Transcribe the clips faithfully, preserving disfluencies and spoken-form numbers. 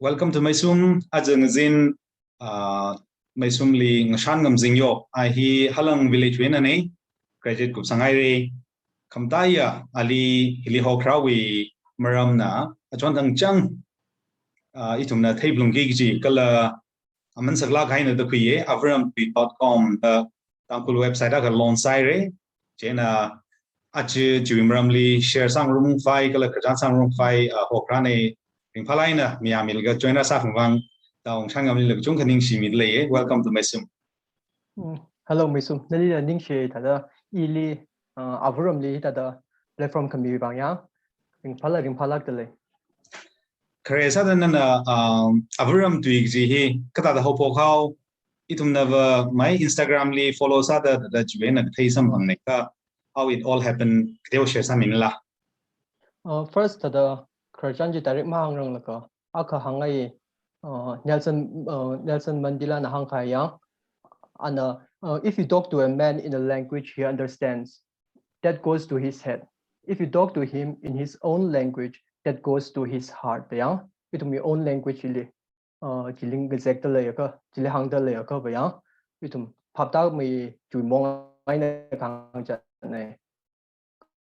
Welcome to Meisum. Aja ngazin, uh, Meisumli ngashan ngamzing yo. Ai hi Halang village wui einana, graduate kupsang haira. Khamataiya ali hili hokrawui maramna achon thangchang, uh, ithumna theiphalungki kaji kala aman saklāk haina da khuiya, avaramtui dot com da Tangkhul website akha launch sāhaira. Chieina aja chiwui maramli share sāngarumkhavai kala khararchan sāngarumkhavai, uh, hokrana, ringphālāk eina mayāmilaga join rāsā khangvang da ungshan ngamli la kachungkha ningshimida leiya. Welcome to Meisum. Mm, hello, Meisum. Nalila ningshi thāda ili, uh, avaramli thāda platform khami vang ya. Ringphālāk, ringphālākda lei. Khare sāda nana, um, avaramtui kaji hi kathāda haophok hao, ithumnava mai Instagram li follow sāda thāda chiwui eina kathei samphangna kha, how it all happened, kateo share sāmila. Uh, first thāda khararchan chi direct mahāngranglaga, akha hāngngai, uh, Nelson, uh, Nelson Mandela na hāngkahai ya. Ana, uh, if you talk to a man in a language he understands, that goes to his head. If you talk to him in his own language, that goes to his heart, ya. Ithumwui own language li, uh, chili ngazekda leiakha, chili hāngda leiakhava ya, ithum phaptāmei chiwui mong eina kahāng china.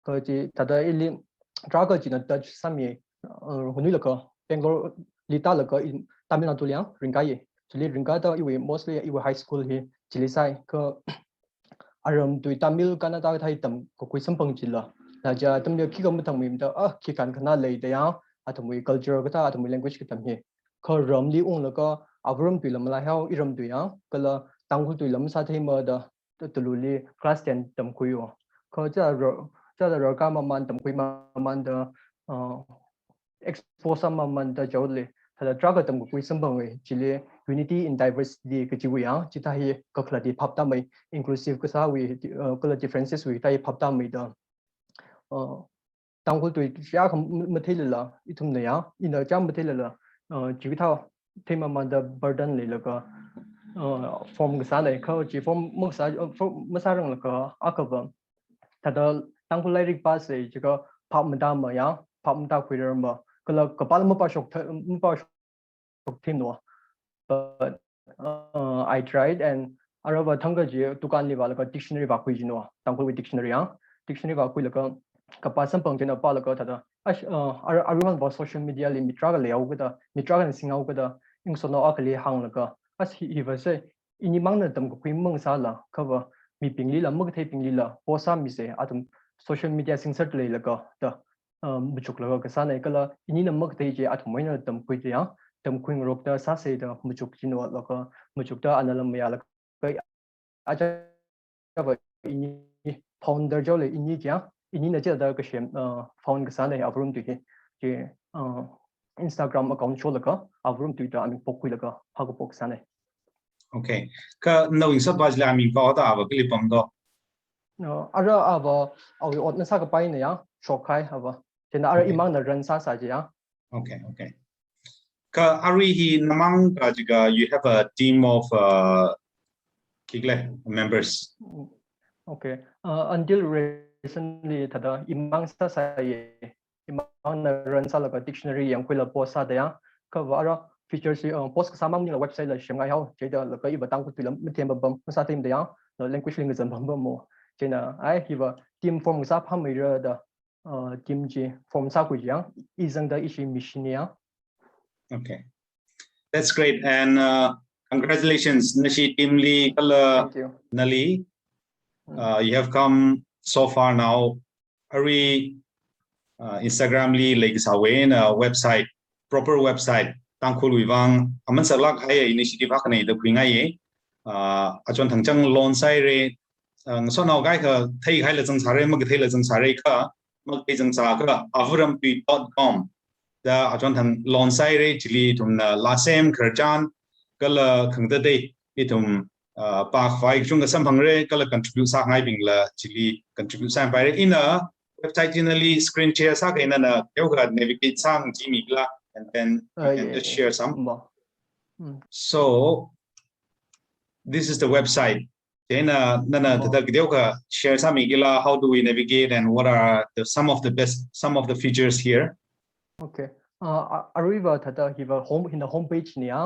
Kha chi thāda ili tarākha china touch sāmi, uh, hunuilaga Bangalore li tālaga i Tamil Nadu li ya ringkāya. Chili ringkāda iwui mostly iwui high school hi chili sāi. Kha aramtui Tamil Kannada kathā tamkakhui samphang chila, laja atamli khikha mathangmeimada, ah, khi kankhana leida ya, athumwui culture kathā, athumwui language katam hi. Kha ramli unglaga avaramtui lam la hao, iramtui ya, kala Tangkhultui lam sātheimada, ta Tululi class ten tamkhui yo. Kha cha ro, cha da rorka maman tamkhui mamanda, uh, expose mamanda chaoli. Thāda tarākha tamkakhui samphanga, chili unity in diversity kajiwui ya, chithā hi kakhalatli phaptāmei, inclusive kasāwui, uh, kala differences wui thā hi phaptāmeida. Uh, Tangkhultui chiyākha matheilala, ithumna ya, ina chiyākha matheilala, uh, chikathā thei mamanda burden leilaga, uh, form kasāna, kha chi form makasā, uh, form masāranglaga, akhava thāda Tangkhul lairik pāsa chiakha phap matāma ya, phap matākhuirarma, kala kapāla mapāshok tha-, mapāshok themno. But, uh, I tried and aruiva thangkha chi dukan li vālaga dictionary vākhui jino, Tangkhulwui dictionary ya. Dictionary vākhuilaga kapā samphang china pālaga thāda, ash, uh, aru-, aruiva social media li mi tarākha leihaokada, mi tarākhana singhaokada, ingsotnao akhali hānglaga, ash hi, hiva se, ini mangna tamkakhui mangasāla, khava mibingli la, makatheibingli la post sāmisa, athum social media singser leilaga da, uh, machuklaga kasāna, kala inina makathei chi athum eina tamkhuida ya, tamkhuingarokda sāsa da machuk jino laga, machukda ana lam mayālaga, achava ini founder chaoli ini chi ya, inina chithāda kasem, uh, found kasāna avaramtui hi, chi, uh, Instagram account sholaga avaramtui da aming pokkhuilaga phākaphok sāna. Okay. Kha nawui ngasotpa chili aming kaho da ava kali pamdo? No, ara ava, awui otna sākapaina ya, shokhai ava. Chieina ara Okay. imangna run sāsa chi ya. Okay, okay. Kha arui hi namang kha jiakha you have a team of, uh, khikhala members. Mm, okay. Uh, until recently thāda imang sāsai, imangna run sālaga dictionary yangkhuila post sāda ya. Khava ara features hi, uh, post kasā mang maningla website la semngai hao, chithālaga iva Tangkhultui lam mathempapam masāthemda ya, la language li ngazam pampam mo. Chieina, ai, hiva team form kasā phāmeira da, uh, team chi form sākhui chi ya, i zangda ishi mission ya. Okay. That's great. And, uh, congratulations, nashi team li kala Thank you. nali. Mm. Uh, you have come so far now. Arui, uh, Instagram li leikasāwui eina website, proper website, Tangkhulwui vang aman saklāk kahai initiative akhana da khuingaiya. Uh, achon thangchang launch sāhaira, uh, ngasotnao kaikha theihaila zangsāra, makatheila zangsāra kha, makathei zangsā kha, avaramtui dot com da achon thang launch sāhaira, chili ithumna laa sem khararchan, kala khangatei ithum, uh, pākhavai kachungkha samphangra, kala contribute sāngaibingla chili contribute sāpaira. Ina website chi nali screen share sākha nana kateokha navigate sāngacheemikhala, and then you Uh, can yeah, just yeah. share some. Mo. Mm. So, this is the website. Chieina nana Oh. thāda kateokha share sāmikhala, how do we navigate and what are the, some of the best, some of the features here? Okay. Uh, a- aruiva thāda hiva home, hina home page ne ya.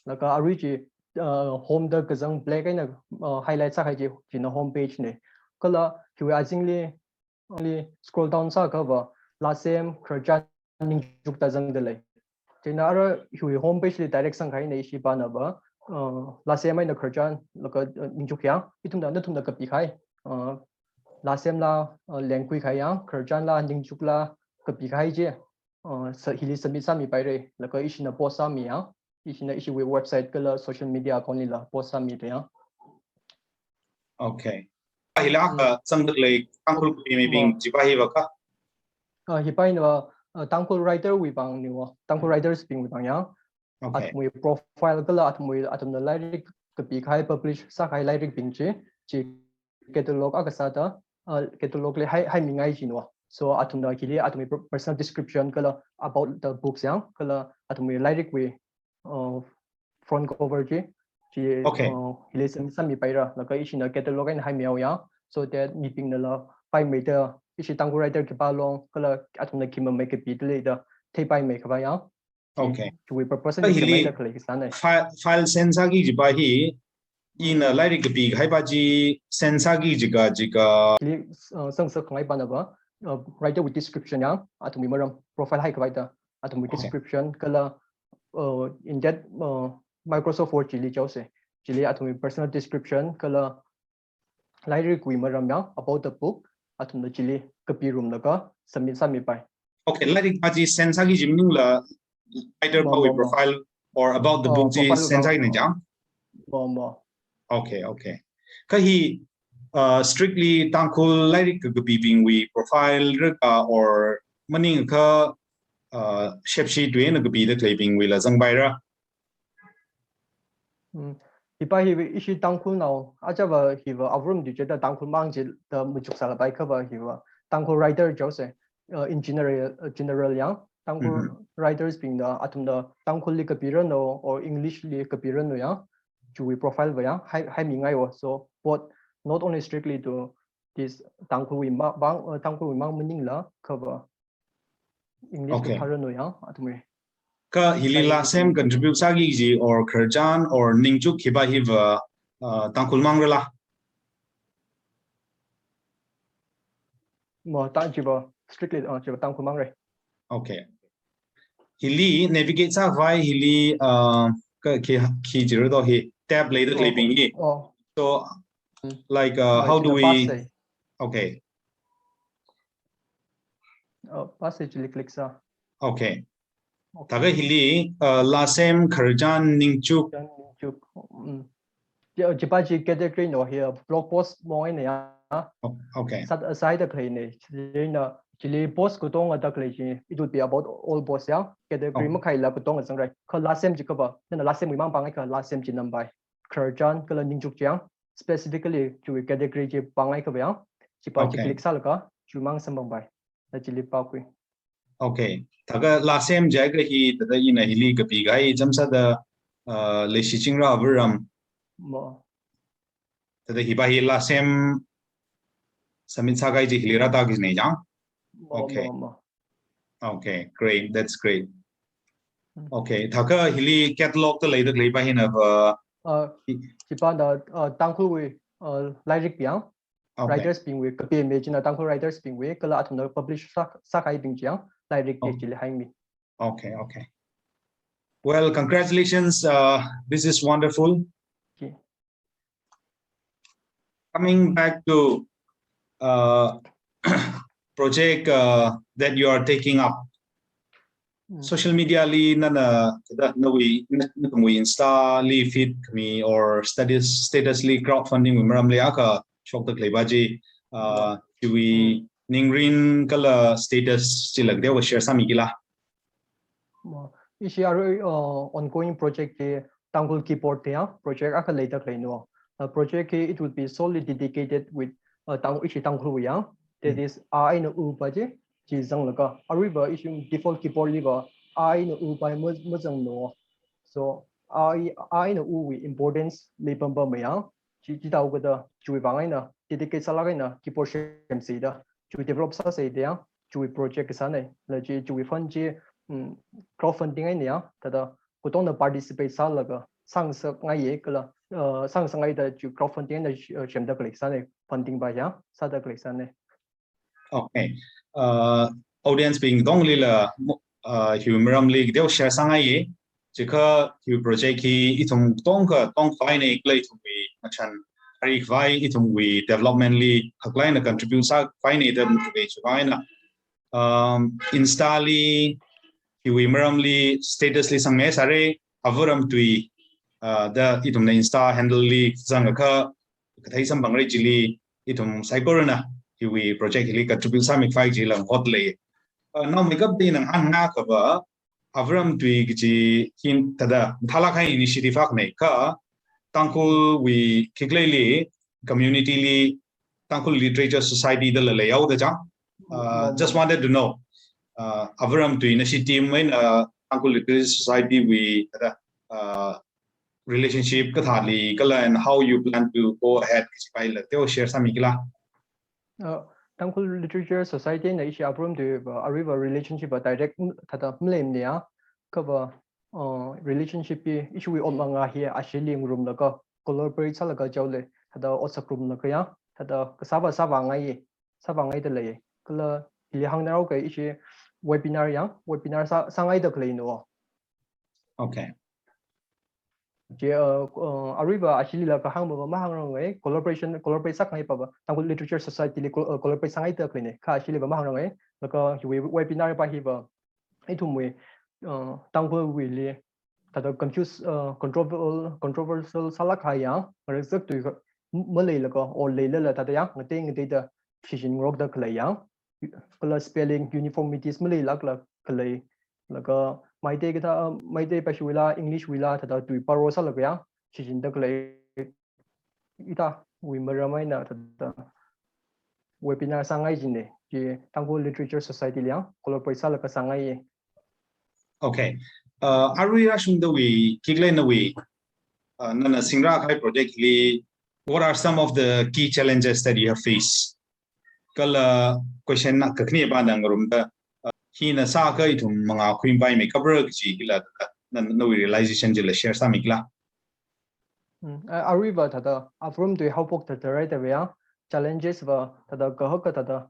Laga arui chi uh, home da kazang black eina uh, highlight sākahai chi, china home page ne. Kala hiwui azingli, li scroll down sākha va, Lasem, Khararchan, Ningchuk da zangda lei. China ara hiwui home page li direct sangkahai ne, ishi pana va, uh, Lasem eina Khararchan, laga uh, Ningchuk ya. Ithumna, nathumna kapikahai. Uh, Lasem la uh, lengkhuikahai ya, Khararchan la, Ningchuk la kapikahai chi. Uh, sa- hili submit sāmipaira, laga ishina post sāmi ya, ishina ishiwui website kala social media account lila post sāmida ya. Okay. Hila ka zangda lei Tangkhul kapimibing chiva hiva kha? Uh, hiva ina uh, Tangkhul writer wui vang ne wa, Tangkhul writers bingwui vang ya. Okay. Athumwui profile kala athumwui, athumna lairik kapikahai, publish sākahai lairik bing chi, chi catalog akha sāda, uh, catalog li hai, haimingai chi ne wa. So athumna hili athumwui per- personal description kala about the books ya, kala athumwui lairikwui uh, front cover chi, chi Okay. uh, hili submit sāmipaira, laga ishina catalog eina haimihaowa ya. So that mibingnala paimeida, ishi Tangkhul writer khipā long, kala athumna khi mamei kapida lei da theipaimei khavai ya. Okay. Chiwui purpose Ka ni hili- sāmeida khalei kasāna. File, file send sāki chiva hi, ina lairik kapikahai va chi send sāki jiakha, jiakha. Hili uh, sangsak khangai pana va, uh, writer wui description ya, athumwui maram, profile haikhavai da, athumwui Okay. description kala uh, in that uh, Microsoft Word chili chaose. Chili athumwui personal description kala lairikwui maram ya, about the book, athumna chili kapirumlaga submit sāmipai. Okay, lairik va chi send sāki chi maningla writer Mo- vawui mo- mo. profile or about the Oh, book chi profile send vang- sāki ne chang? Mo mo. Okay, okay. Ka hi uh, strictly Tangkhul lairik kapibingwui profile raka or maningakha uh, shepshi tuina kapida khaleibingwuila zangpaira? Mm. Hiva hi ishi Tangkhulnao, achava hiva avrum di chida Tangkhul mang chida machuk sālapai khava hiva Tangkhul writer chaose. Uh, in general, uh, general ya, Tangkhul writers bingna athumna Tangkhul li kapiranu or English li kapiranu ya, chiwui profile va ya hai, haimingaiwa. So both, not only strictly to this Tangkhulwui ma- vang, uh, Tangkhulwui mang maningla khava English Okay. kapiranu ya, athumwui. Ka hili Lasem contribute sāki chi or Khararchan or Ningchuk hiva hiva uh, Tangkhul mangrala? Mo ta chiva strictly uh, chiva Tangkhul mangra. Okay. Hili navigate sākhavai hili uh, ka khi, khi jiro do hi tab leida khaleibing hi. Oh, So Mm. like uh, Oh, how do china we? Pass sai. Okay. Uh, pass sai chili click sā. Okay. Thākha hili uh, Lasem, Khararchan, Ningchuk. Khararchan, Ningchuk. Mm. Chi- chiva chi category no hi uh, blog post mong eina ya. Oh, okay. Set aside da khalei ne. China chili post katonga da khalei chi, it would be about all posts ya. Category Oh. makhaila katonga zangrai. Kha Lasem chi khava, nana Lasem wui mang pāngai kha Lasem chi nampai. Khararchan kala Ningchuk chi ya, specifically chiwui category chi pāngai khava ya. Chiva chi Okay. click sālaga chiwui mang samphangai. Na chili pākhui. Okay. Thākha Lasem jiakha hi thāda ina hili kapikahai chāmsāda uh, Leishichingra Avāram. Mo. Thāda hiva hi Lasem submit sākahai chi hili rātā ki ne chang? Mo, Okay. Mo, mo. Okay, great. That's great. Mm. Okay, thākha hili catalog da leida khaleiva hina va. Uh, chiva na uh, Tangkhulwui uh, lairik bing ya. Okay. Writers bingwui, kapime china Tangkhul writers bingwui, kala athumna publish sā, sākahaibing chi ya, lairik Oh. chili haimi. Okay, okay. Well, congratulations. Uh, this is wonderful. Okay. Coming back to uh, project uh, that you are taking up, Mm. social media li nana, thāda nawui, na- nawui Insta li feed khami or status, status li crowdfunding wui maramli akha shokda khaleiva chi, uh, chiwui ningrin kala status chila kateokha share sāmi kila? Mo, ishi arui uh, ongoing project hi Tangkhul keyboard ya, project akha leida khalei no. Uh, project hi, it would be solely dedicated with uh, Tang, ishi Tangkhulwui ya. That Mm. is, a eina u va chi, chi zanglaga. Aruiva ishi default keyboard liva a eina u va ma- mazang no. So a e- a eina uwui importance leipam pam ya. Chi, chithākha da chiwui vang eina dedicate sālāk eina keyboard semsida, chiwui develop sāsida ya, chiwui project kasāna. La chi, chiwui fund chi mm, crowdfunding eina ya, thāda katongna participate sālaga sāngasakngaiya kala, uh, sāngasakngaida chi crowdfunding eina, uh, semda khalei sāna, funding pa ya, sāda khalei sāna. Okay. Uh, audience bing katonglila, uh, hiwui maramli kateo share sāngaiya. Chikha hiwui project hi ithum katong katong khavaina kala ithumwui ngachān ari khavai, ithumwui development li haklāk eina contribute sākhavaina da mukhuke chiwui vang eina. Um, Insta li hiwui maramli status li sangmi sāra, Avaram Tui, uh, da ithumna Insta handle li zangakha kathei samphangra chili ithum saikorana hiwui project hili contribute sāmi khavai chila ngot lei. Uh, naomeikapta ina ngahānngaiakha va, Avaram Tui kaji hi thāda mathālāk kahai initiative akhana kha Tangkhulwui khikhalei li, community li, Tangkhul Literature Society dala leihaoda chang. Uh, just wanted to know, uh, Avaram Tui nashi team eina, uh, Tangkhul Literature Society wui thāda, uh, relationship kathāli kala and how you plan to go ahead kaji paila teo share sāmi kila. Uh, Tangkhul Literature Society eina ishi Avaram Tui va aruiva relationship va direct, mm, thāda maleimana ya, kha va, uh, relationship hi ishiwui ot manga hi ashili ngarumlaga collaborate sālaga chaole, thāda otsak ngarumlaga ya, thāda kasā va sāvāngaiya, sāvāngaida lei. Kala hili hāngngarok kahai ishi webinar ya, webinar sā, sāngaida khaleina. Okay. Chi, uh, uh, aruiva ashilila kahāng va mahāngranga, collaboration, collaborate sāngai pa va, Tangkhul Literature Society li co-, uh, collaborate sāngaida khaleina, kha ashili va mahāngranga, laga hiwui webinar pa hi va, ithumwui, uh, Tangkhulwuili, thāda confuse, uh, controversial, controversial sālāk kahai ya, ngarakzak tui kha, m-, maleilaga, or leilala thāda ya, ngatei ngateida shichin ngarokda khalei ya, kala spelling uniformities maleilākla khalei, laga Meitei kathā, uh, Meitei pa shiwuila, English wuila, thāda tui paro sālaga ya, shichinda khalei, hithāwui maram eina thāda webinar sāngai jina, chi Tangkhul Literature Society li ya, collaborate sālaga sāngaiya. Okay. Uh, arui rāshungdawui, khikhaleinawui, uh, nana singrā kahai project li, what are some of the key challenges that you have faced? Kala question na kakhane pa ngarumda, uh, hina sākha ithum mangā khuipaimei kapra kaji hila, uh, na, nawui realization chila share sāmi kila. Mm, a, aruiva thāda, Avaram Tui haophok thāda rai thāda ya, challenges va thāda kahaka thāda,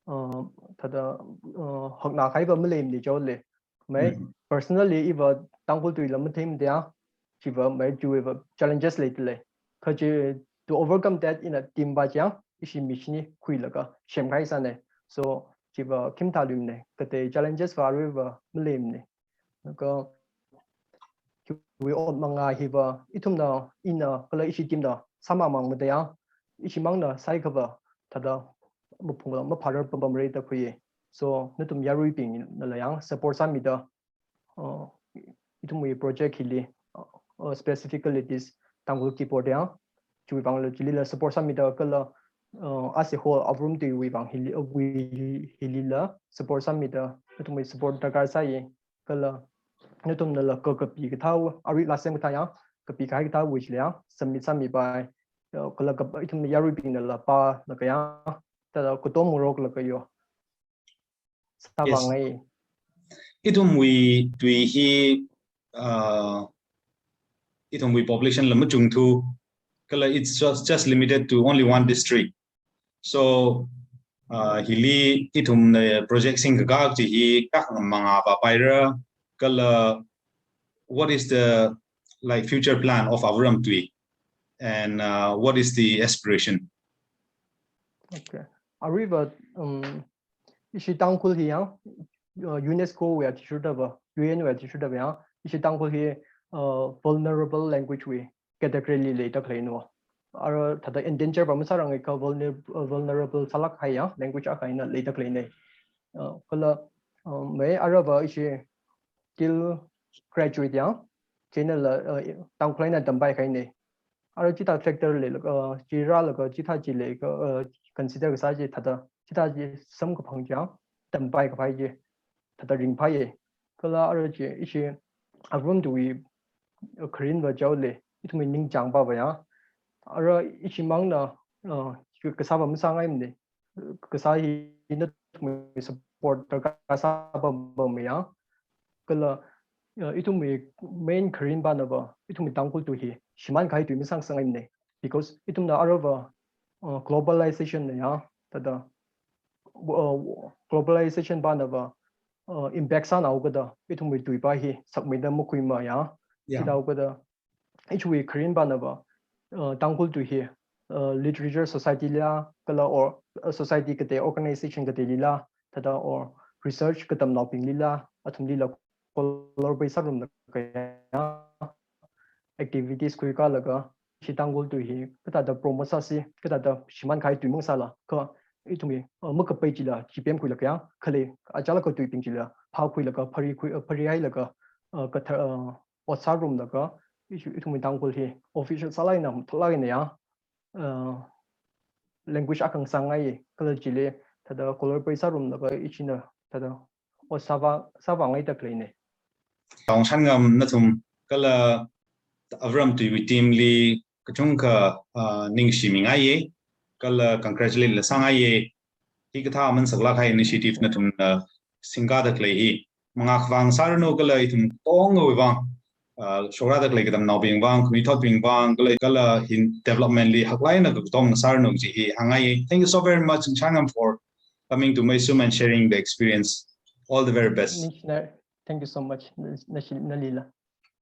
uh, thāda, uh, hakna kahai va maleimana chaole. Mai, personally, iva Tangkhul tuila matheimada ya, chiva mai chiwui va challenges leida lei. Kha chi, to overcome that ina team pa chi ya, ishi michini khuilaga semkahai sāna. So, chiva khim thaluimana, katei challenges va aruiva maleimana. Laga, chiwui ot manga hi va, ithumna, ina, kala ishi team na, sāmamangmada ya, ishimangna sāikha va, thāda, maphungla, maphārar pam pamra da khuiya. So, nathum yaruibingnala ya, support sāmida, uh, ithumwui project hili, uh, uh, specifically this Tangkhul keyboard ya, chiwui vangla chilila support sāmida kala, uh, as a whole, Avaram Tuiwui vang hili, uh, wui hilila support sāmida, nathumwui support darkar sāya, kala nathumnala ka, kapi kathā, arui lāsem kathā ya, kapi kahai kathāwui chili ya, submit sāmipai, uh, kala ka, ithum yaruibingnala pālaga ya, thāda katom ngaroklaga yo. Yes. Sāvāngai. Ithumwui tui hi, uh, ithumwui population la machungthu, kala it's just, just limited to only one district. So, uh, hili ithumna project singkakā chi hi kha mangā vāpaira, kala what is the, like, future plan of Avaram Tui, and, uh, what is the aspiration? Okay. Aruiva, um, ishi Tangkhul hi ya, uh, UNESCO wui athishurda va, U N wui athishurda va ya, ishi Tangkhul hi, uh, vulnerable language wui category li leida khaleina. Ara thāda endanger va masāranga kha vulner-, uh, vulnerable sālāk kahai ya, language akha eina leida khaleina. Uh, kala, uh, mai ara va ishi till graduate ya, chinala, uh, Tangkhul eina tampai kahaina. Ara chithā factor leilaga, uh, chi rālaga, chithā chi leilaga, uh, consider kasā chi thāda, chithā chi samkaphang chi ya, tampai kapai chi, thāda ringphāya. Kala ara chi, ishi Avaram Tuiwui, uh, kharing va chaole, ithumwui ningchāngpa va ya. Ara ishimangna, uh, kasā va masāngaimana. Kasā hi nathumwui support darkar sāpam pamya. kala, uh, ithumwui main kharinpana va, ithumwui Tangkhul tui hi shimānkahai tui masāsangngaimana. Because ithumna aruiva, uh, globalization na ya, thāda, uh, globalization pana va, uh, impact sānao kada, ithumwui tui pa hi sakmeida makhuima ya. Yeah. Chithao kada, ithumwui kharinpana va, uh, Tangkhul tui hi, uh, literature society lila, kala or, uh, society katei organization kateilila, thāda or research katamnaobinglila, athumlila collaborate sārumlaga ya, activities khuikālaga, ishi Tangkhul tui hi, kathāda promote sāsi, kathāda shimānkahai tui masāla, kha ithumwui, uh, makapai chila, chipemkhuilaga ya, khalei, achālakha tuibing chila, phākhuilaga, phari khui, uh, pharihailaga, uh, kathā, uh, ot sārumlaga, ishi ithumwui Tangkhul hi, official sālāk eina, mathālāk eina ya, uh, language akha ngasāngai, kala chili, thāda collaborate sārumlaga, ishina, thāda, ot sāvā, sāvāngaida khaleina. Tongshangam nathum kala Avaram tuiwui team li kachungkha, ah, ningshimingaiya, kala congratulate la sāngaiya. Hikathā aman saklāk kahai initiative nathumna singkāda khalei hi mangā khavā sāranu kala ithum tongawui vang, ah, shokrāda khalei katamnaobing vang, khanuithotbing vang, kala, kala hin development li haklāk eina kakatom sāranu kaji hi hāngngaiya. Thank you so very much, Ningchangam, for coming to Meisum and sharing the experience. All the very best. Ningshina, thank you so much, na, na, nalila.